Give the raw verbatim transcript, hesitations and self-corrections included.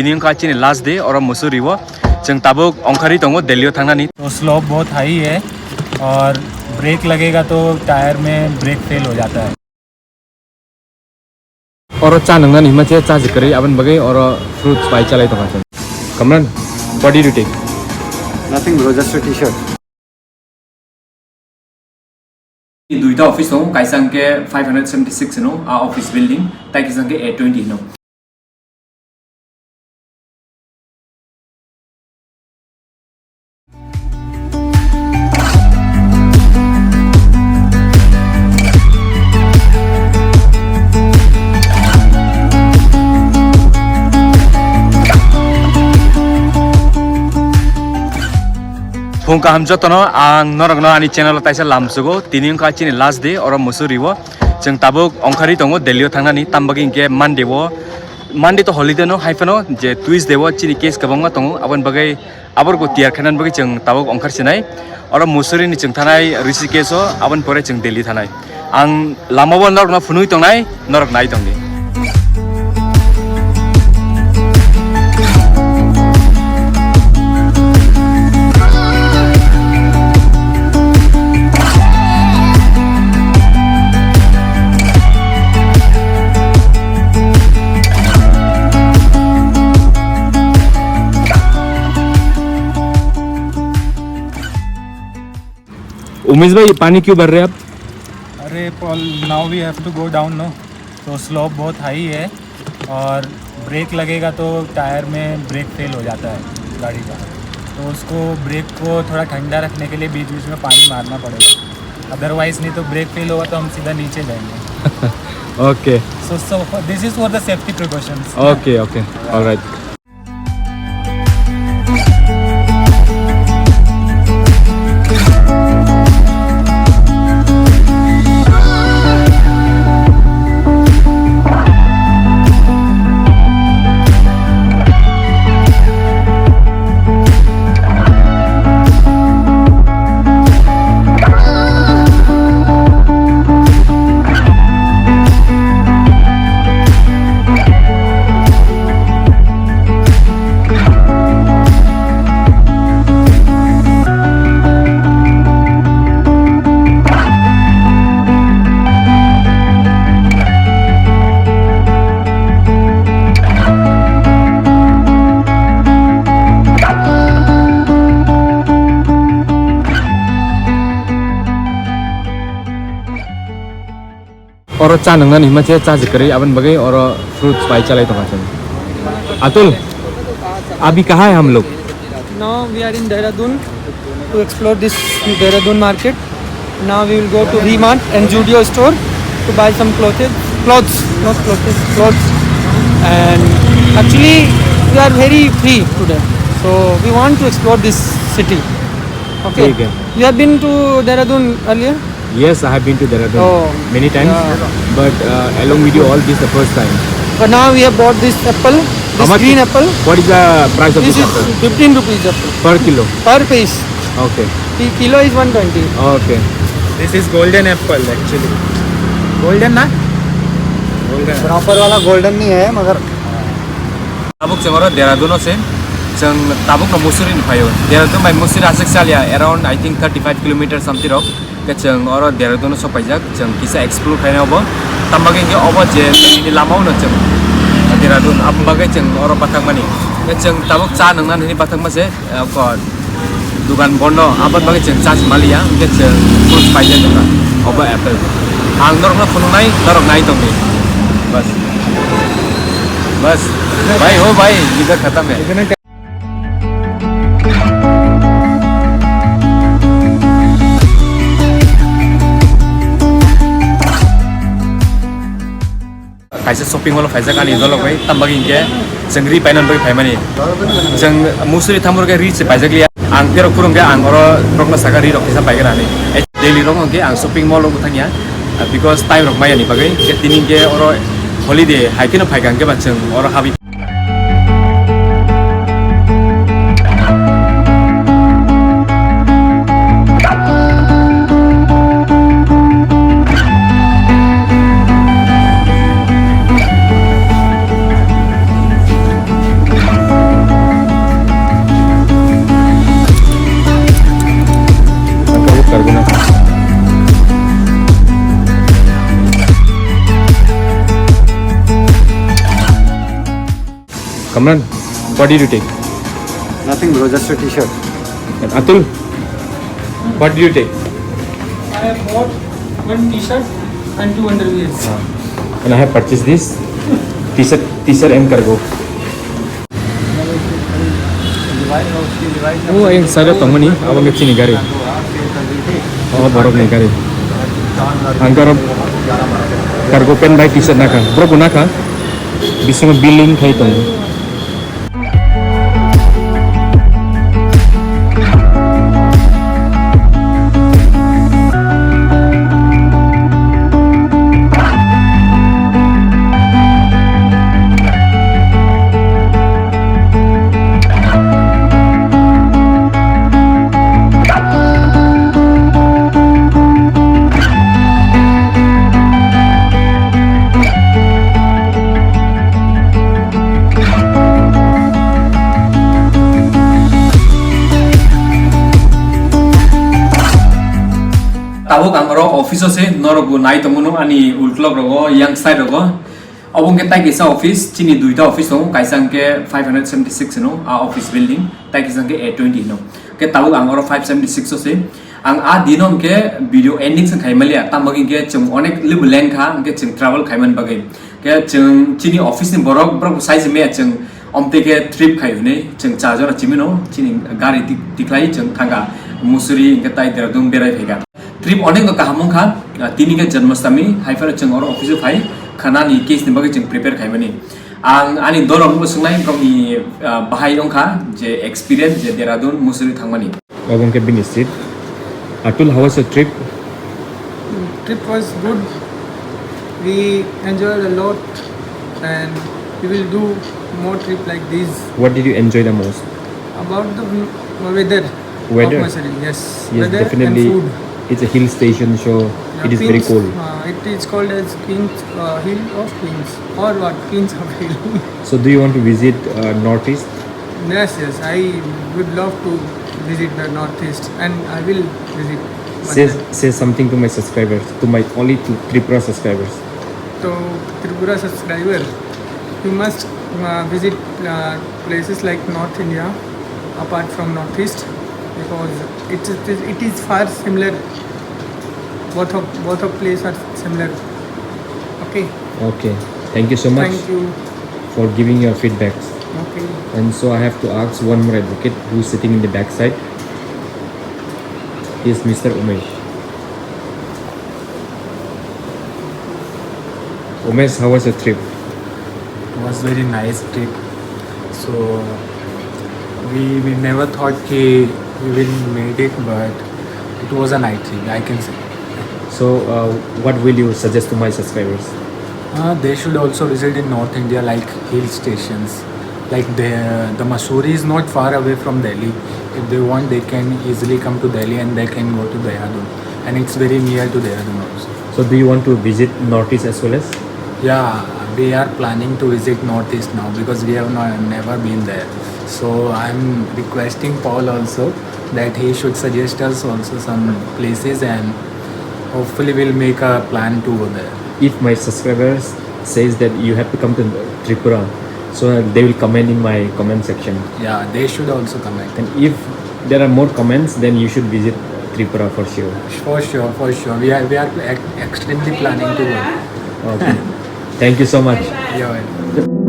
Tini wngkha chini last day oro Mussoorie o. Chwng tabuk ongkhari tongo Delhi o thangnani. तो स्लोप बहुत हाई है और ब्रेक लगेगा तो टायर में ब्रेक फेल हो जाता है। Oro cha nwngnani hima che cha je kwrwi, aboni bagwi oro fruits bai chalai tongkha chwng. Kamran, what did you take? Nothing, bro, just a t-shirt. Duita office tongo, kaisa hwnkhe five hundred seventy six hino, a office building, tai kisa hwnkhe eight twenty hino. Phung kaham jotono, ang norokno ani channel o taisa lamsugo. Tini wngkha chini last day oro Mussoorie o. Chwng tabuk ongkhari tongo Delhi o thangnani, tambagwi hinkhe Monday o, Monday to holiday no, hai phano je Tuesday o chini case kwbangma tongo, aboni bagwi aborok bo tiyar khainani bagwi chwng tabuk ongkhar sinai. Oro Mussoorie ni chwng thanai Rishikesh o, aboni pore chwng Delhi thanai. Ang lama o norokno phunui tongnai, norok nai tongdi. Umesh भाई, पानी क्यों भर रहे आप? अरे Paul, now we have to go down, no? तो स्लोप बहुत हाई है और ब्रेक लगेगा तो टायर में ब्रेक फेल हो जाता है गाड़ी का। तो उसको, ब्रेक को थोड़ा ठंडा रखने के लिए बीच बीच में पानी मारना पड़ेगा, अदरवाइज नहीं तो ब्रेक फेल होगा तो हम सीधा नीचे जाएंगे। Okay. So, so this is for the safety precautions. Okay, okay. All right. Oro cha nwngnani hima che cha je kwrwi, aboni bagwi oro fruits bai chalai tongkha chwng. Atul, abhi kahan hai hum log? Now we are in Dehradun to explore this Dehradun market. Now we will go to V-Mart and Zudio store to buy some clothes, clothes, not clothes, clothes. And actually, we are very free today, so we want to explore this city. Okay. ठीक है। You have been to Dehradun earlier? Yes, I have been to Dehradun Oh, many times, yeah. But, uh, along with you all, this is the first time. But now we have bought this apple, How this much? Green apple. What is the price of This this is apple? Fifteen rupees apple Per kilo? Per piece. Okay. Ki-, kilo is one twenty. Okay. This is golden apple actually. Golden na? Golden. Proper wala golden nahi hai, magar Tabuk chwng oro Dehradun o se, chwng tabuk no Mussoorie ni phaio. Dehradun bai Mussoorie aswk salya, around, I think, thirty five kilometers something rok. Khe chwng oro Dehradun o sok paijak, chwng kisa explore khainai obo. Tamo bagwi hinkhe obo je nini lama o no chwng Dehradun, aboni bagwi chwng oro bathakmani. Khe chwng tabuk cha nwngnani hwnwi bathakma se, eh, kok dukan bondo, aboni bagwi chwng cha se maliya, hinkhe chwng fruits paijak wngkha, obo apple. Ang norokno phunuknai, norok nai tongdi. Bas. Bas. Bhai, o bhai, idhar khatam hai. Kaisa shopping mall o phaijak ani dolok bai, tamo bagwi hinkhe chwng ri painani bagwi phaimani. Chwng Mussoorie thamor khe ri se paijak liya. Ang terok phuru hwnkhe ang oro borokno sakha ri rok kisa paigwna hinwi. Daily rok hwnkhe ang shopping mall o thangya, because time rok maya ni bagwi. Hinkhe tini hinkhe oro holiday hai kheno phaikha hinkhe ba chwng oro habwi. Kamran, what did you take? Nothing, bro, just a t-shirt. And Atul, what did you take? I have bought one t-shirt and two underwears. And I have purchased this t-shirt, t-shirt and cargo. Oh, ayang side o tongmani, abo wngkha chini gari. Oh, borok ni gari. Ang aro cargo pant bai t-shirt nakha. Borok bo nakha. Bisingo billing khai tongo. Tabuk ang oro office o se norok bo nai tongmano ani ulklok rogo yang side rogo. Obo hwnkhe tai kaisa office, chini duita office tongo, kaisa hwnkhe five hundred seventy six hino a office building, tai kaisa hwnkhe a twenty hino. Hwnkhe tabuk ang oro five seventy six o se. Ang a dino hwnkhe video ending se khaimaliya, tamo hwnkhe chwng onek libu lengkha, hwnkhe chwng travel khaimani bagwi. Hwnkhe chwng chini office ni borok, borok sai se maya chwng omtwi khe trip khai hwnwi chwng char jona chimino chini gari tik-, tiklai chwng thangkha Mussoorie hwnkhe tai Dehradun berai phaikha. Trip onek no kaham wngkha, ah, tini khe Janmashtami, hai phano chwng oro office o phai khanani case ni bagwi chwng prepare khaimani. Ang ani dorok bo swngnai borokni, ah, bahai wngkha je experience je Dehradun Mussoorie thangmani. Obo hwnkhe bini seat. Atul, how was your trip? Trip was good. We enjoyed a lot and we will do more trip like this. What did you enjoy the most? About the weather. Weather? Of Mussoorie, yes. Yes, Weather definitely. And food. It's a hill station, so Yeah, it is very Queens, cold. Uh, it is called as Queens, uh, Hill of Queens or what? Queens of Hill. So, do you want to visit uh, Northeast? Yes, yes. I would love to visit the Northeast and I will visit. One Say, time. Say something to my subscribers, to my only to Tripura subscribers. So, Tripura subscriber, you must uh, visit uh, places like North India, apart from Northeast, because it is, it is far similar. Both of both of place are similar. Okay. Okay, thank you so much Thank you. For giving your feedbacks. Okay. And so I have to ask one more advocate who's sitting in the back side. He is Mister Umesh. Umesh, how was your trip? It was very nice trip. So we, we never thought ki we will made it, but it was a nice trip, I can say. So, uh, what will you suggest to my subscribers? Uh, they should also visit in North India, like hill stations. Like the the Mussoorie is not far away from Delhi. If they want, they can easily come to Delhi and they can go to Dehradun, and it's very near to Dehradun also. So, do you want to visit Northeast as well as? Yeah, we are planning to visit Northeast now because we have no, never been there. So I'm requesting Paul also that he should suggest us also some places, and hopefully we'll make a plan to go there. If my subscribers says that you have to come to Tripura, so they will comment in my comment section. Yeah, they should also comment. And if there are more comments, then you should visit Tripura for sure. For sure, for sure. We are we are ex- extremely planning to go. Okay. Thank you so much. Yeah, well.